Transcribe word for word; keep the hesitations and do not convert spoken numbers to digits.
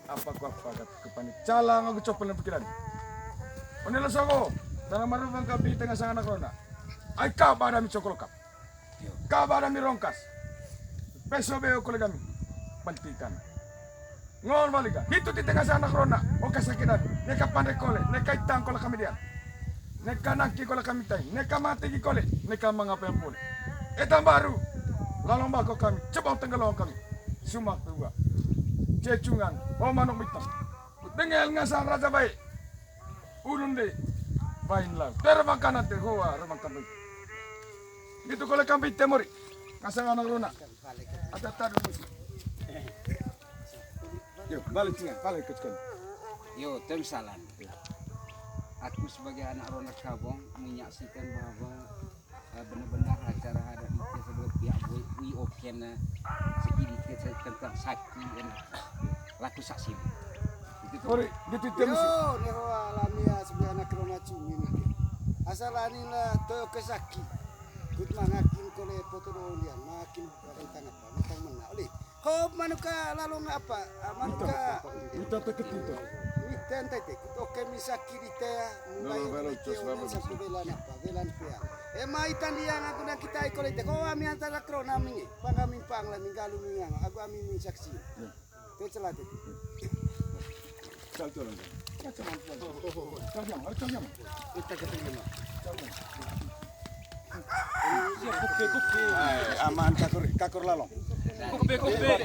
Apa ku apa kat ku pani calang aku copel na pikiran. One la sogo, dalam marubang kapi tengah sangan anak rona. Ai kaba dami cokolo kap. Kaba dami rongkas. Peso beo kole kami. Pantikan. Ngol baliga. Hitu ti tengah sangan anak rona. Oka sakidan. Neka pande kole. Neka itang kole kami dian. Neka nangki kole kami tai. Neka mati gi kole. Neka mangapa yang pole. Etam baru. Lalong bako kami. Cebang tenggelong kami. Sumak tuga. Cecungan. Oh manuk bintang. Dengel ngasang raja baik. Ulun de. Bain lau. Terbang kanan te hoa, terbang kanan. Gitu kole kambing temori. Ngasang anak rona. Ada tadu musi. Yo, balik sini, balik ke sini. Yo, tem salam. Aku sebagai anak rona Kabong menyaksikan bahwa eh, benar-benar acara adat itu sebagai pihak bui, ui oke na sekali ke tentang sakti dan laku saksi. Itu tuh. Ori, gitu itu musi. Yo, ne hoa lami ya sebagai anak rona cumi ni. Asal ani la toyo ke saki. Kut mangakin kole poto do lian, makin barang tangapa, tentang mena. Oli, ko manuka lalong apa? Ah, manuka. Ita, ita teke ita. Ita entai te, kut oke mi saki di te, mulai balo, oke cos, balo, sampai belan apa, belan pea. Eh, mai tandiang aku nang kita ikol ite, ko ami antara kro nami ni, pangga mimpang la minggalu mingang, aku ami mi saksi. Ya. Te celate. Cau, cau, cau. Cau, cau, cau. Cau, cau, cau, cau. Ita ketemu. Cau, cau. Ai, aman kakor, kakor lalong. Kopi, kopi.